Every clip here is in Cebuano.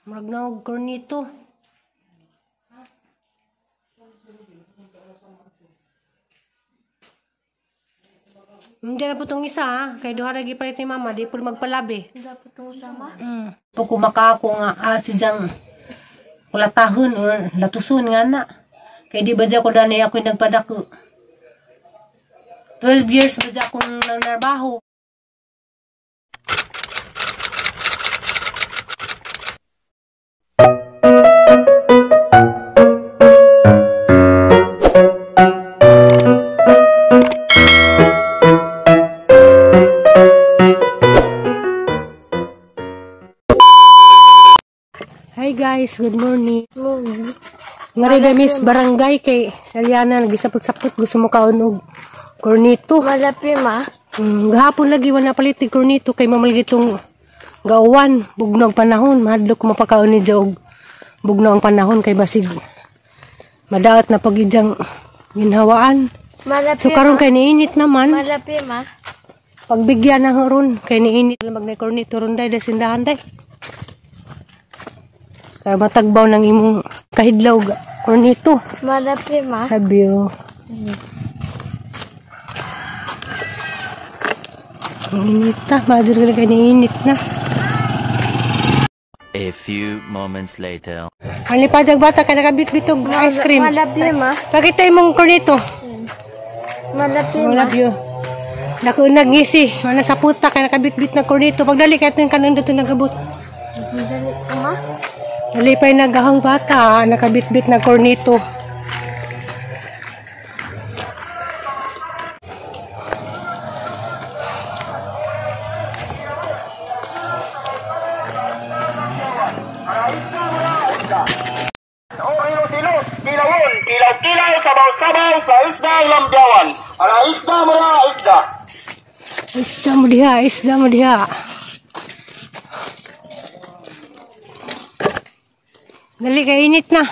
Murag naog kornito. Hindi na po itong isa ha. Kay duha ra gipalit ni mama, di po magpalabi. Dapat itong sama. Po kumaka ako nga si jang kulatahon or latuson nga na. Kay di ba dya ko dani ako nagpadako. 12 years ba dya akong nanarbaho. Hi guys, good morning. Morning. Ngari na miss barangay kay Saliana nagisapot-sapot gusto mo kaon og kornito. Malapi ma. Gahapon lagi wala palit og kornito kay mamalagi tong gauwan bugno ang panahon, mahadlok ko mapakaon ni og bugno ang panahon kay basig madaot na pag-idyang ginhawaan. Malapi. So karon kay niinit naman, Malapi ma. pagbigyan na ron kay niinit mag na kornito ron day sindahan day. Para matagbaw ng imong kahidlaw kornito. Malapi ma. Love you. Ang init na. Maadur ka lang init na. A few moments later. Ang lipadag bata ka nakabit-bit og ice cream. Malapi ma. Pakita imong kornito. Malapi Oh, ma. love you. Naku, nagngisi. Wala sa puta ka nakabit-bit na kornito. Pagdali kahit yung kanon dito nagabot. Dali ma. Nalipay nagahang bata, nakabit-bit na kornito. Ilo-tilos, kilawon, kilaw-kilaw, sabaw-sabaw, sa isda lambiawan. Ala isda mo na, isda. Isda mo diha, isda mo diha. Dali kay init na.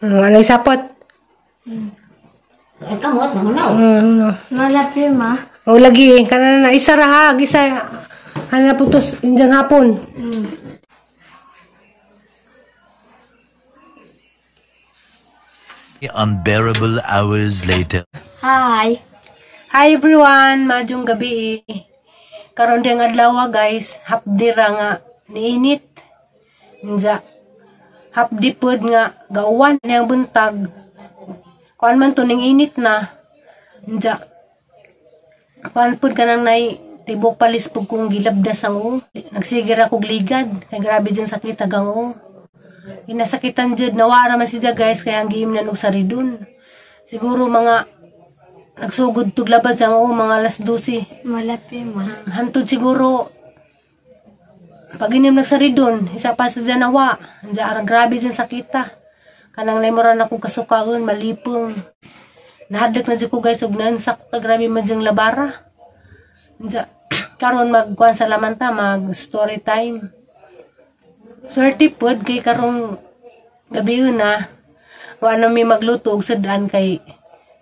Alay sapot. Ay, kamot, mangunaw. No. Malapi ma. O lagi, kana na isa ra ha, gisa. Ano na putos injang hapon. Unbearable hours later. Hi. Hi everyone, maayong gabi. Karon diyang adlaw guys, hapdi ra nga niinit. Inja. Hapdi pod nga gauwan niyang buntag. Kuan man to ning init na. Inja. Kuan pod kanang nay tibok palis pug kong gilabdas ang uo. Nagsige ra kog ligad kay grabe jud sakit agang uo. Ginasakitan jud nawara man siya guys kaya ang giimnan og saridon. Siguro mga nagsugod tug labad sa uo mga alas 12. Malapi ma. Hantod siguro pag inim nagsaridon, isa pa sa dyan nawa. Andiyan, arang grabe dyan sakita. Kanang naimura na kong kasukaon, malipong. Nahadlok na dyan ko guys, ug naansak ko ka grabe man dyang labara. Andiyan, karon magkuhan sa lamanta, mag story time. Swerte pod kay karong gabi yun na wa na mi magluto og sudan kay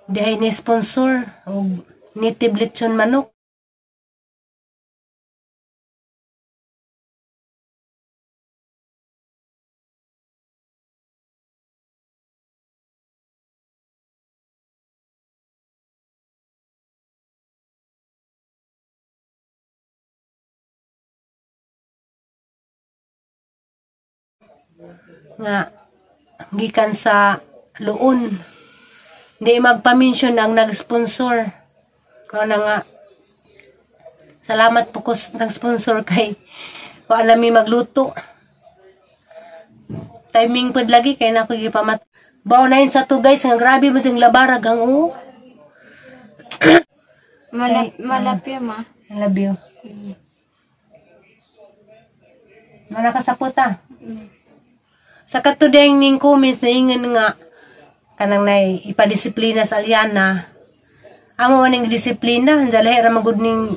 dihay ni sponsor og native lechon manok. Nga gikan sa Luon. Hindi magpa-mention ang nag-sponsor. Ano nga, salamat po ko nag-sponsor kay wala mi magluto. Timing pod lagi kay na ako gipamat. Baw na yun sa to guys, nga grabe mo ding labarag ang oo. Malapi ma. I love you. Mana ka sa puta? Sa katudeng ning comments na ingon nga kanang nay ipadisiplina sa Aliana. Amo man ning disiplina, anjalahi ra magud ning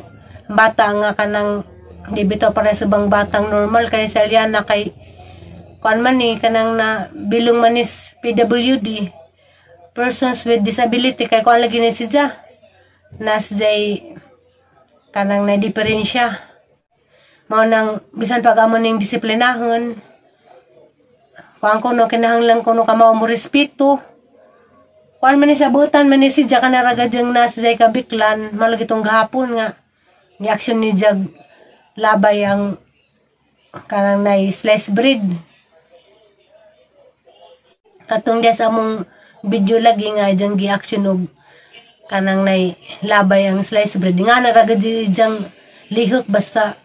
bata nga kanang di bitaw para sa bang batang normal kay sa Aliana kay kuan man ni kanang na bilong man is PWD, persons with disability, kay kuan lagi ni siya. Na siya Kanang na diferensya. Mao nang bisan pag amo ning disiplinahon, kuan ko no, kinahanglan ko no kamao mo respeto. Kuan man ni sa butan man ni si Jack kanaraga diyang nasa jay kabiklan, malagi tong gahapon nga ni action ni Jag labay ang kanang nay slice bread. Katong diya sa among video lagi nga diyang gi-action og kanang nay labay ang slice bread. Nga naraga diyang lihok basta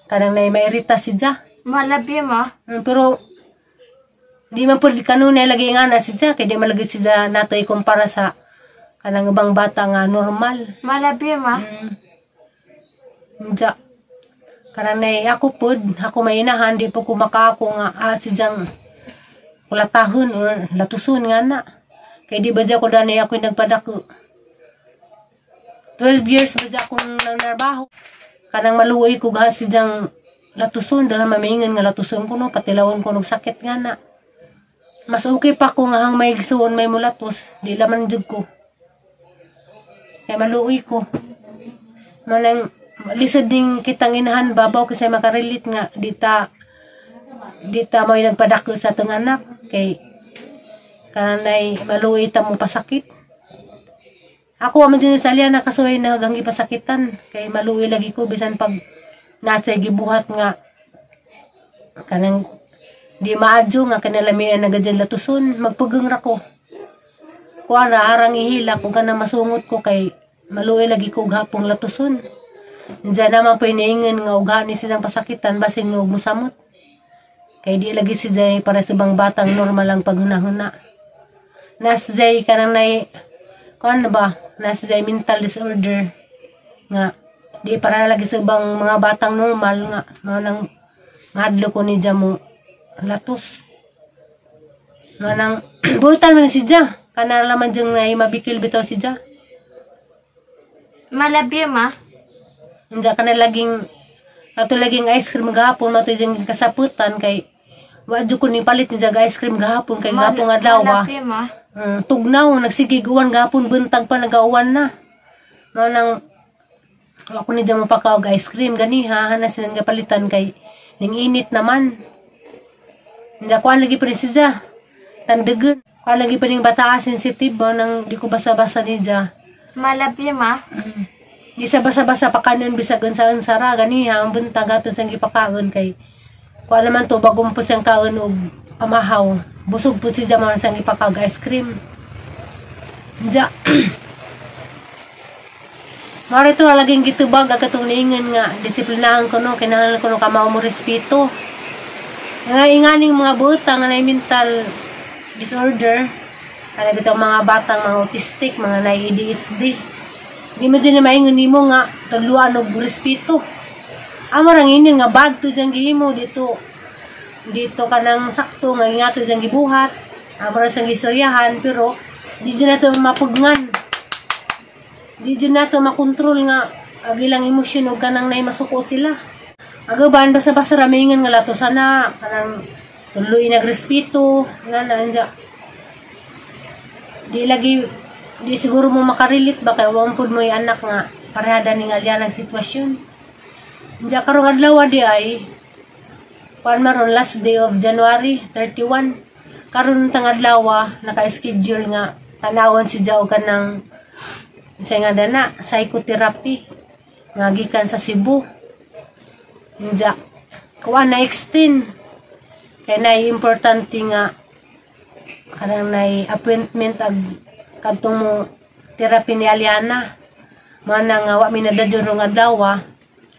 kanang nay mairita si Ja. Malabi ma. Pero di man pud kanunay lagi nga na si Ja kay di man lagi si Ja nato ikumpara sa kanang ubang bata nga normal. Malabi ma. Ja. Kanang ako pud, ako may inahan, di po ko makaako nga si Jang kulatahon or latuson nga na. Kay di ba dya ko dani ako nagpadako. 12 years ba dya akong nanarbaho. Kanang maluoy ko ga si Jang latuson dahil mamingan nga latuson ko no, patilawon ko nog sakit nga na. Mas okay pa ko nga hang may gisuon may mulatos, di laman jud ko. Kay maluoy ko. Manang lisod ding kitang inahan babaw kasi makarelate nga dita mo'y nagpadako sa atong anak kay kananay maluoy ta mo pasakit. Ako man din sa liya nakasuway na hanggang ipasakitan kay maluoy lagi ko bisan pag nasa gibuhat nga kanang di maadyo nga kinalamian na gadyan latuson, magpugong ra ko. Kuan ra arang ihila kung kanang masungot ko kay maluoy lagi ko og hapong latuson. Diyan naman po iniingan nga ugha ni silang pasakitan basin nga og musamot. Kay di lagi si Jay para sa ibang batang normal ang paghunahuna. Nas Jay kanang nay kuan na ba? Nas Jay mental disorder nga di para lagi sa ibang mga batang normal nga mao nang mahadlo ko ni Jamo latos. Manang butan man si Ja. Kana laman diyang nay mabikil bitaw si Ja. Malabi ma. Hindi ka na laging ato laging ice cream gahapon mato diyang kasaputan kay wa jud ko ni palit ni jag ice cream gahapon kay gahapon nga adlaw. Malabi ma. Tugnaw nagsigig uwan gahapon buntag pa nagauwan na. Mao nang ako ni diyang mapakaog ice cream ganiha hanas silang gapalitan kay ning init naman. Hindi kuan lagi pa rin si Ja. Tandagan. Kuan lagi pa rin bata sensitive ba nang di ko basa-basa ni Ja. Malabi ma. Di sa basa-basa pakanon bisag unsa-unsa ra ganiha ang buntag aton sang gipakaon kay kuan naman to bagong po siyang kaon og pamahaw. Busog po si Ja man sang ipakaog ice cream. Ja. Mara ito na laging gitubag ang katong niingon nga disiplinahan ko no, kinahanglan ko no kamao mo respeto. Nga inganing mga buta nga na mental disorder, kana bitaw mga batang mga autistic, mga na ADHD. Di mo din na maingon nimo nga tagluan og respeto. Amo rang ingon nga bad to diyang gihimo dito. Dito kanang sakto nga ingato diyang gibuhat. Amo ra sang gistoryahan pero di dyan nato mapugnan. Di dyan nato makontrol nga ang ilang emosyon og kanang nay masuko sila. Agaban basta-basta ramingan nga lato sana kanang tuloy nagrespeto nga na anja. Di lagi di siguro mo makarelate ba kay wa pud mo anak nga parehada ni nga ang sitwasyon. Anja karong adlaw di ay kuan maron last day of January 31. Karon tang adlaw naka-schedule nga tanawon si Jao kanang sa nga dana psychotherapy nga gikan sa Cebu. Anja kuan na extend kay nay importante nga kanang nay appointment ag kadtong mo therapy ni Aliana. Mana nga wa mi nadadyon rong adlaw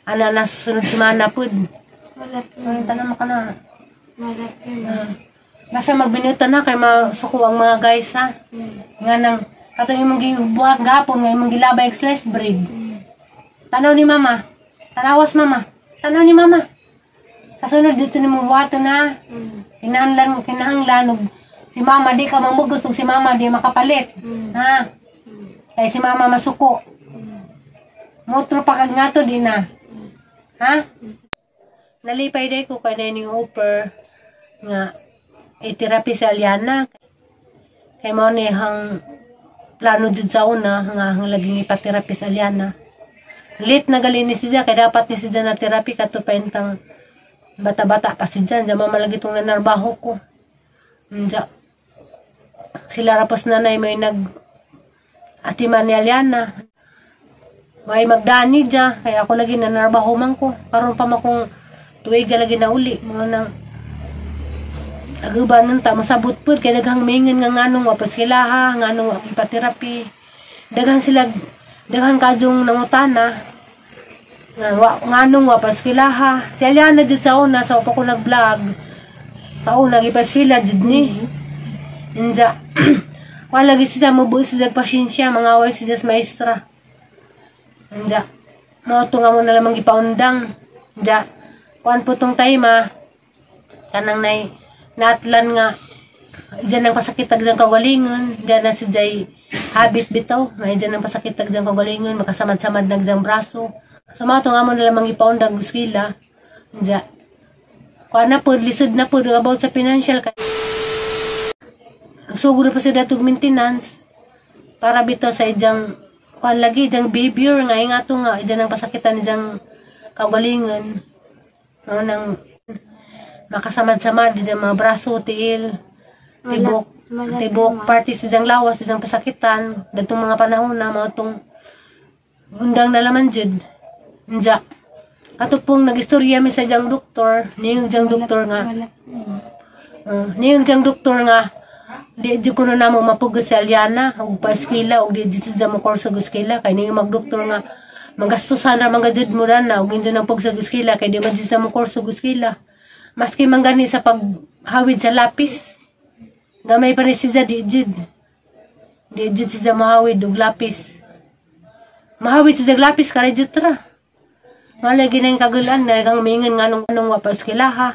ana na sunod semana pud. Malabi. Ano tanan mo kana? Malabi ma. Basta magbinutan na kay masuko ang mga guys ha. Nga nang katong imong gibuhat gahapon nga imong gilabay og slice bread. Tanaw ni mama. Tanawas mama. Tanaw ni mama. Sa sunod dito nimo buhaton ha. Kinahanglan kinahanglan og si mama di ka mamugos og si mama di makapalit. Ha? Kay si mama masuko. Motro pa kag ngato di na. Ha? Nalipay day ko kay ning offer nga i-therapy sa Aliana. Kay mao ni hang plano jud sa una nga hang laging ipa-therapy sa Aliana. Late na gali ni siya kay dapat ni siya na therapy kato pa intang bata-bata pa siya. Diyan mamalagi itong nanarbaho ko. Diyan. Sila rapos nanay may nag atiman ni Aliana. May magdani dya. Kaya ako lagi nanarbaho man ko. Karon pa makong tuwig lagi na uli. Mga nang aguban nun ta masabot po. Kaya daghang mingan nga nganong wapas sila ha. Nganong ipaterapi. Daghang sila, daghang kadyong nangutana. Nganong wapas sila ha. Si Aliana dyan sa una, sa upa ko nag-vlog. Sa una, ipaskila dyan ni. Inja. Wala lagi siya, mabuo siya pasensya, mga away siya sa maestra. Inja. Mga ito nga mo na lamang ipaundang. Inja. Kuan po tong time ha. Kanang nay, naatlan nga. Diyan ang pasakit tag diyang kagalingon. Diyan na si Jay habit bitaw. May diyan ang pasakit tag diyang kagalingon. Makasamad-samad nag diyang braso. So mga ito nga mo na lamang ipaundang guskila. Inja. Kuan na po, lisod na po about sa financial. Sugod na pa siya datog maintenance para bitaw sa ijang kuan lagi ijang behavior nga ingato nga ijang ang pasakitan ijang kagalingon no nang makasamad-samad ijang mga braso tiil tibok tibok party sa ijang lawas ijang pasakitan datong mga panahon na mga tong undang na laman jud. Inja kato pong nagistorya mi sa ijang doktor niyang ijang doktor nga niyang ijang doktor nga di ko na namo mapugos si Aliana og paeskwela og di jud mo kurso og eskwela kay ning magdoktor nga magastusan ra mga jud mo na og injo nang pug sa eskwela kay di man jud mo kurso og eskwela maski man gani sa paghawid sa lapis gamay pa ni siya di jud siya mohawid og lapis mahawid siya lapis kay jud ra malay ginang kagulan na kang mingon nganong anong wa pa eskwela ha.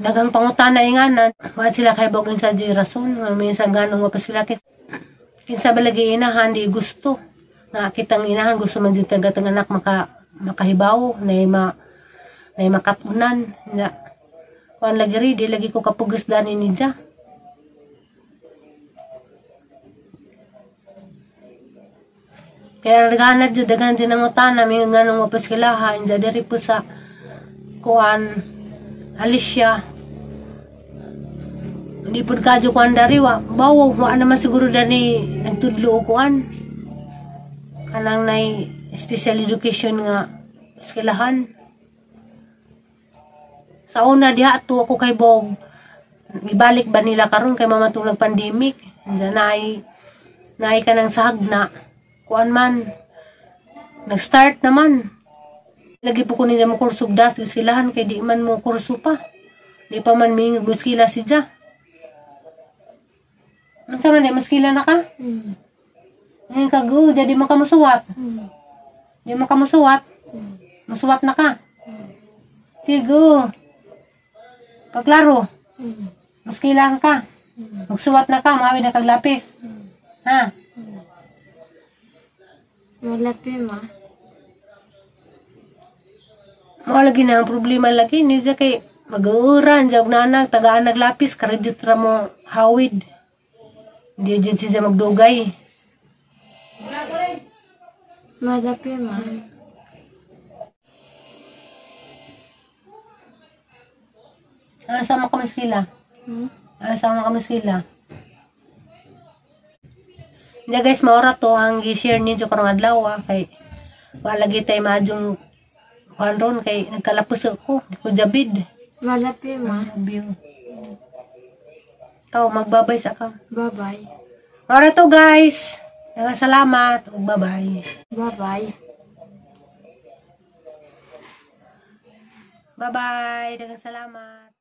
Daghang pangutana inganan, wala sila kay bogin sa di rason, nga minsan ganong wapas sila kinsa ba lagi inahan di gusto. Nga kitang inahan gusto man jud tagatang anak makahibaw, nay makatunan. Nga kuan lagi ri di lagi ko kapugos dani ni dya. Kaya naghanad jud daghan jud nangutana may nganong wapas sila ha, inja diri po sa kuan Alicia. Hindi po kadyo kuan dari wa. Bawo, wa naman siguro dani nagtudlo kuan. Kanang nay special education nga eskwelahan. Sa una diha to ako kay Bog. Ibalik ba nila karon kay mamatong nag-pandemic. Nay nay kanang sahag na kuan man. Nag-start naman. Lagi po ko niya mo kurso das eskwelahan kay di man mo kurso pa. Di pa man mingog eskwela si Ja. Unsa man di maskila na ka? Ngayon ka go, jadi mo ka musuwat. Di mo ka musuwat. Musuwat na ka. Sige. Pagklaro. Maskilan ka. Magsuwat na ka, mawid na kag lapis. Ha? Malapi ma. Mao lagi na ang problema lagi ni siya kay mag-uuran jog nanag tagaan naglapis karadjut ra mo hawid. Di jud siya magdugay. Malapi ma. Ano sama ka maskila? Ano sama ka maskila? Hindi guys, maura to ang gi-share ninyo karong adlaw kay wala lagi tay maadjong kuan ron kay nagkalapos ako, di ko jabid. Malapi ma. Ikaw, magbabay sa ka. Bye-bye. Maura to guys. Salamat. Bye-bye. Bye-bye. Bye-bye. Salamat.